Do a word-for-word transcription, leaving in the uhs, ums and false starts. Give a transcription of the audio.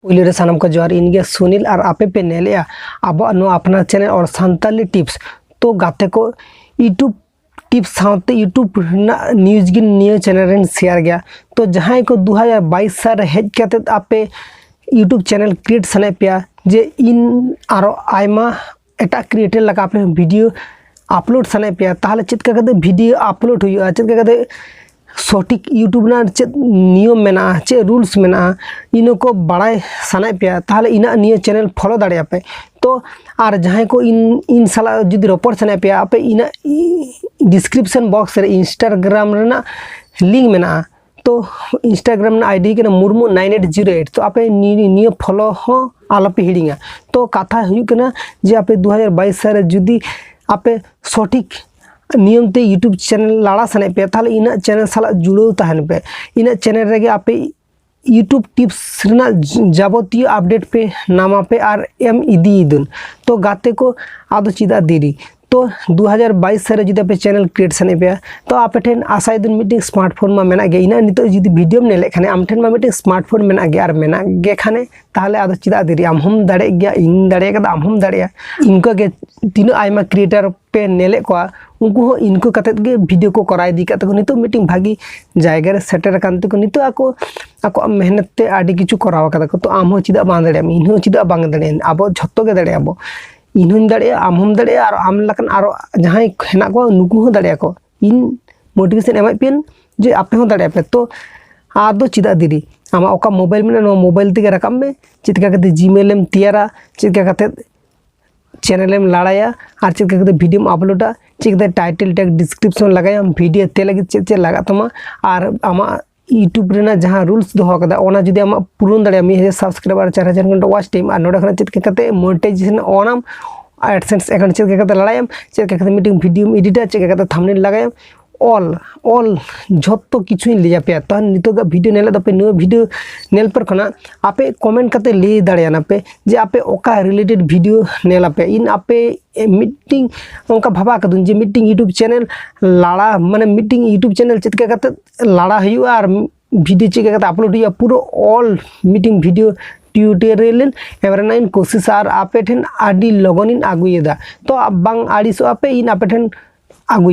ᱯᱩᱭᱞᱩ ᱨᱮ ᱥᱟᱱᱟᱢ ᱠᱚ ᱡᱚᱦᱟᱨ, ᱤᱧ ᱜᱮ ᱥᱩᱱᱤᱞ ᱟᱨ ᱟᱯᱮ ᱯᱮ ᱧᱮᱞᱮᱜᱼᱟ ᱟᱵᱚᱣᱟᱜ ᱱᱚᱣᱟ ᱟᱯᱱᱟᱨ channel All Santali Tips᱾ ᱛᱚ ᱜᱟᱛᱮ ᱠᱚ, YouTube tips ᱥᱟᱶᱛᱮ YouTube ᱨᱮᱱᱟᱜ news ᱜᱮ ᱱᱤᱭᱟᱹ channel ᱨᱮᱧ share ᱜᱮᱭᱟ᱾ ᱛᱚ ᱡᱟᱦᱟᱸᱭ ᱠᱚ ᱫᱩ ᱦᱟᱡᱟᱨ ᱵᱟᱭᱤᱥ ᱥᱟᱞ ᱨᱮ ᱦᱮᱡ ᱠᱟᱛᱮᱫ ᱟᱯᱮ YouTube channel create ᱥᱟᱱᱟᱭᱮᱫ ᱯᱮᱭᱟ ᱡᱮ ᱤᱧ ᱟᱨᱚ ᱟᱭᱢᱟ ᱮᱴᱟᱜ creator ᱞᱮᱠᱟ ᱟᱯᱮ video upload ᱥᱟᱱᱟᱭᱮᱫ ᱯᱮᱭᱟ, ᱛᱟᱦᱚᱞᱮ ᱪᱮᱫ ᱞᱮᱠᱟ ᱠᱟᱛᱮ video upload ᱦᱩᱭᱩᱜᱼᱟ, ᱪᱮᱫ ᱞᱮᱠᱟ ᱠᱟᱛᱮ ᱥᱚᱴᱷᱤᱠ YouTube ᱨᱮᱱᱟᱜ ᱪᱮᱫ ᱱᱤᱭᱚᱢ ᱢᱮᱱᱟᱜᱼᱟ, ᱪᱮᱫ rules ᱢᱮᱱᱟᱜᱼᱟ, ᱤᱱᱟᱹ ᱠᱚ ᱵᱟᱲᱟᱭ ᱥᱟᱱᱟᱭᱮᱫ ᱯᱮᱭᱟ, ᱛᱟᱦᱚᱞᱮ ᱤᱧᱟᱹᱜ ᱱᱤᱭᱟᱹ channel follow ᱫᱟᱲᱮᱭᱟᱜᱼᱟ ᱯᱮ᱾ ᱛᱚ ᱟᱨ ᱡᱟᱦᱟᱸᱭ ᱠᱚ ᱤᱧ, ᱤᱧ ᱥᱟᱞᱟᱜ ᱡᱩᱫᱤ ᱨᱚᱯᱚᱲ ᱥᱟᱱᱟᱭᱮᱫ ᱯᱮᱭᱟ, ᱟᱯᱮ ᱤᱧᱟᱹᱜ description box ᱨᱮ Instagram ᱨᱮᱱᱟᱜ link ᱢᱮᱱᱟᱜᱼᱟ᱾ ᱛᱚ Instagram ᱨᱮᱱᱟᱜ ID ᱠᱟᱱᱟ Murmu nine eight zero eight᱾ ᱛᱚ ᱟᱯᱮ ᱱᱤᱭᱟᱹ, ᱱᱤᱭᱟᱹ follow ᱦᱚᱸ ᱟᱞᱚᱯᱮ ᱦᱤᱲᱤᱧᱟ᱾ ᱛᱚ ᱠᱟᱛᱷᱟ ᱦᱩᱭᱩᱜ ᱠᱟᱱᱟ ᱡᱮ ᱟᱯᱮ ᱫᱩ ᱦᱟᱡᱟᱨ ᱵᱟᱭᱤᱥ ᱥᱟᱞ ᱨᱮ ᱡᱩᱫᱤ ᱟᱯᱮ ᱥᱚᱴᱷᱤᱠ ᱱᱤᱭᱚᱢ ᱛᱮ YouTube channel ᱞᱟᱲᱟ ᱥᱟᱱᱟᱭᱮᱫ ᱯᱮᱭᱟ, ᱛᱟᱦᱚᱞᱮ ᱤᱧᱟᱹᱜ channel ᱥᱟᱞᱟᱜ ᱡᱩᱲᱟᱹᱣ ᱛᱟᱦᱮᱱ ᱯᱮ᱾ ᱤᱧᱟᱹᱜ channel ᱨᱮᱜᱮ ᱟᱯᱮ YouTube tips ᱨᱮᱱᱟᱜ ᱡᱟᱵᱚᱛᱤᱭᱚ update ᱯᱮ ᱧᱟᱢᱟ ᱯᱮ ᱟᱨ ᱮᱢ ᱤᱫᱤᱭᱮᱫᱩᱱ᱾ ᱛᱚ ᱜᱟᱛᱮ ᱠᱚ, ᱟᱫᱚ ᱪᱮᱫᱟᱜ ᱫᱮᱨᱤ? ᱛᱚ ᱫᱩ ᱦᱟᱡᱟᱨ ᱵᱟᱭᱤᱥ ᱥᱟᱞ ᱨᱮ ᱡᱩᱫᱤ ᱟᱯᱮ channel create ᱥᱟᱱᱟᱭᱮᱫ ᱯᱮᱭᱟ, ᱛᱚ ᱟᱯᱮ ᱴᱷᱮᱱ ᱟᱥᱟᱭᱮᱫᱩᱱ ᱢᱤᱫᱴᱮᱱ smartphone ᱢᱟ ᱢᱮᱱᱟᱜ ᱜᱮ᱾ ᱤᱱᱟᱹ ᱱᱤᱛᱚᱜ ᱡᱩᱫᱤ video ᱢ ᱧᱮᱞᱮᱫ ᱠᱷᱟᱱ, ᱟᱢ ᱴᱷᱮᱱ ᱢᱟ ᱢᱤᱫᱴᱮᱱ smartphone ᱢᱮᱱᱟᱜ ᱜᱮ, ᱟᱨ ᱢᱮᱱᱟᱜ ᱜᱮ ᱠᱷᱟᱱᱮ, ᱛᱟᱦᱚᱞᱮ ᱟᱫᱚ ᱪᱮᱫᱟᱜ ᱫᱮᱨᱤ? ᱟᱢ ᱦᱚᱸᱢ ᱫᱟᱲᱮᱭᱟᱜ ᱜᱮᱭᱟ, ᱤᱧ ᱫᱟᱲᱮᱭᱟᱜ ᱠᱟᱫᱟ, ᱟᱢ ᱦᱚᱸᱢ ᱫᱟᱲᱮᱭᱟᱜᱼᱟ᱾ ᱤᱱᱠᱟᱹ ᱜᱮ ᱛᱤᱱᱟᱹᱜ ᱟᱭᱢᱟ creator ᱯᱮ ᱧᱮᱞᱮᱫ ᱠᱚᱣᱟ, ᱩᱱᱠᱩ ᱦᱚᱸ ᱤᱱᱠᱟᱹ ᱠᱟᱛᱮᱫ ᱜᱮ video ᱠᱚ ᱠᱚᱨᱟᱣ ᱤᱫᱤ ᱠᱟᱫ ᱛᱟᱠᱚ᱾ ᱱᱤᱛᱚᱜ ᱢᱤᱫᱴᱮᱱ ᱵᱷᱟᱹᱜᱤ ᱡᱟᱭᱜᱟ ᱨᱮ ᱥᱮᱴᱮᱨ ᱟᱠᱟᱱ ᱛᱮᱠᱚ ᱱᱤᱛᱚᱜ ᱟᱠᱚ ᱟᱠᱚᱣᱟᱜ ᱢᱮᱦᱱᱚᱛ ᱛᱮ ᱟᱹᱰᱤ ᱠᱤᱪᱷᱩ ᱠᱚᱨᱟᱣ ᱠᱟᱫᱟ ᱠᱚ᱾ ᱛᱚ ᱟᱢ ᱦᱚᱸ ᱪᱮᱫᱟᱜ ᱵᱟᱝ ᱫᱟᱲᱮᱭᱟᱜᱼᱟ? ᱤᱧ ᱦᱚᱸ ᱪᱮᱫᱟᱜ ᱵᱟᱝ ᱫᱟᱲᱮᱭᱟᱜᱼᱟ? ᱟᱵᱚ ᱡᱷᱚᱛᱚ ᱜᱮ ᱫᱟᱲᱮᱭᱟᱜᱼᱟ ᱵᱚ᱾ ᱤᱧ ᱦᱚᱸᱧ ᱫᱟᱲᱮᱭᱟᱜᱼᱟ, ᱟᱢ ᱦᱚᱸᱢ ᱫᱟᱲᱮᱭᱟᱜᱼᱟ, ᱟᱨ ᱟᱢ ᱞᱮᱠᱟᱱ ᱟᱨᱚ ᱡᱟᱦᱟᱸᱭ ᱦᱮᱱᱟᱜ ᱠᱚᱣᱟ ᱱᱩᱠᱩ ᱦᱚᱸ ᱫᱟᱲᱮᱭᱟᱜᱼᱟ ᱠᱚ᱾ ᱤᱧ motivation ᱮᱢᱟᱫ ᱯᱮᱭᱟᱹᱧ ᱡᱮ ᱟᱯᱮ ᱦᱚᱸ ᱫᱟᱲᱮᱭᱟᱜᱼᱟ ᱯᱮ᱾ ᱛᱚ ᱟᱫᱚ ᱪᱮᱫᱟᱜ ᱫᱮᱨᱤ? ᱟᱢᱟᱜ ᱚᱠᱟ mobile ᱢᱮᱱᱟᱜᱼᱟ, ᱱᱚᱣᱟ mobile ᱛᱮᱜᱮ ᱨᱟᱠᱟᱵ ᱢᱮ᱾ ᱪᱮᱫ ᱞᱮᱠᱟ ᱠᱟᱛᱮ Gmail ᱮᱢ ᱛᱮᱭᱟᱨᱟ, ᱪᱮᱫ ᱞᱮᱠᱟ ᱠᱟᱛᱮ channel ᱮᱢ ᱞᱟᱲᱟᱭᱟ, ᱟᱨ ᱪᱮᱫ ᱞᱮᱠᱟ ᱠᱟᱛᱮ video ᱢ upload ᱟ, ᱪᱮᱫ ᱞᱮᱠᱟ ᱠᱟᱛᱮ title tag description ᱞᱟᱜᱟᱭᱟᱢ, video ᱛᱮ ᱞᱟᱹᱜᱤᱫ ᱪᱮᱫ ᱪᱮᱫ ᱞᱟᱜᱟᱜ ᱛᱟᱢᱟ, ᱟᱨ ᱟᱢᱟᱜ YouTube ᱨᱮᱱᱟᱜ ᱡᱟᱦᱟᱸ rules ᱫᱚᱦᱚ ᱠᱟᱫᱟ, ᱚᱱᱟ ᱡᱩᱫᱤ ᱟᱢᱟᱜ ᱯᱩᱨᱩᱱ ᱫᱟᱲᱮᱭᱟᱜᱼᱟ, ᱢᱤᱫ ᱦᱟᱡᱟᱨ subscriber, ᱪᱟᱨ ᱦᱟᱡᱟᱨ ᱜᱷᱚᱱᱴᱟ watch time, ᱟᱨ ᱱᱚᱰᱮ ᱠᱷᱚᱱᱟᱜ ᱪᱮᱫ ᱞᱮᱠᱟ ᱠᱟᱛᱮ monetization on ᱟᱢ, AdSense account ᱪᱮᱫ ᱞᱮᱠᱟ ᱠᱟᱛᱮ ᱞᱟᱲᱟᱭᱟᱢ, ᱪᱮᱫ ᱞᱮᱠᱟ ᱠᱟᱛᱮ ᱢᱤᱫᱴᱮᱱ video ᱢ edit ᱟ, ᱪᱮᱫ ᱞᱮᱠᱟ ᱠᱟᱛᱮ thumbnail ᱞᱟᱜᱟᱭᱟᱢ, all, all ᱡᱷᱚᱛᱚ ᱠᱤᱪᱷᱩᱧ ᱞᱟᱹᱭ ᱟᱯᱮᱭᱟ᱾ ᱛᱚ ᱱᱤᱛᱚᱜᱟᱜ video ᱧᱮᱞᱮᱫ ᱫᱚᱯᱮ, ᱱᱚᱣᱟ video ᱧᱮᱞ ᱯᱚᱨ ᱠᱷᱚᱱᱟᱜ ᱟᱯᱮ comment ᱠᱟᱛᱮ ᱞᱟᱹᱭ ᱫᱟᱲᱮᱭᱟᱱᱟ ᱯᱮ ᱡᱮ ᱟᱯᱮ ᱚᱠᱟ related video ᱧᱮᱞ ᱟᱯᱮ᱾ ᱤᱧ ᱟᱯᱮ meeting ᱚᱱᱠᱟ ᱵᱷᱟᱵᱟ ᱠᱟᱫᱩᱧ ᱡᱮ ᱢᱤᱫᱴᱤᱝ YouTube channel ᱞᱟᱲᱟ, ᱢᱟᱱᱮ ᱢᱤᱫᱴᱤᱝ YouTube channel ᱪᱮᱫ ᱞᱮᱠᱟ ᱠᱟᱛᱮ ᱞᱟᱲᱟ ᱦᱩᱭᱩᱜᱼᱟ ᱟᱨ video ᱪᱮᱫ ᱞᱮᱠᱟ ᱠᱟᱛᱮ upload ᱦᱩᱭᱩᱜᱼᱟ, ᱯᱩᱨᱟᱹ all meeting video ᱴᱤᱭᱩᱴᱳᱨᱤᱭᱟᱞ ᱤᱧ ᱮᱢ ᱨᱮᱱᱟᱜ ᱤᱧ ᱠᱳᱥᱤᱥᱟ ᱟᱨ ᱟᱯᱮ ᱴᱷᱮᱱ ᱟᱹᱰᱤ ᱞᱚᱜᱚᱱ ᱤᱧ ᱟᱹᱜᱩᱭᱮᱫᱟ᱾ ᱛᱚ ᱵᱟᱝ ᱟᱹᱲᱤᱥᱚᱜ ᱟᱯᱮ, ᱤᱧ ᱟᱯᱮ ᱴᱷᱮᱱ ᱟᱹᱜᱩᱭᱟ᱾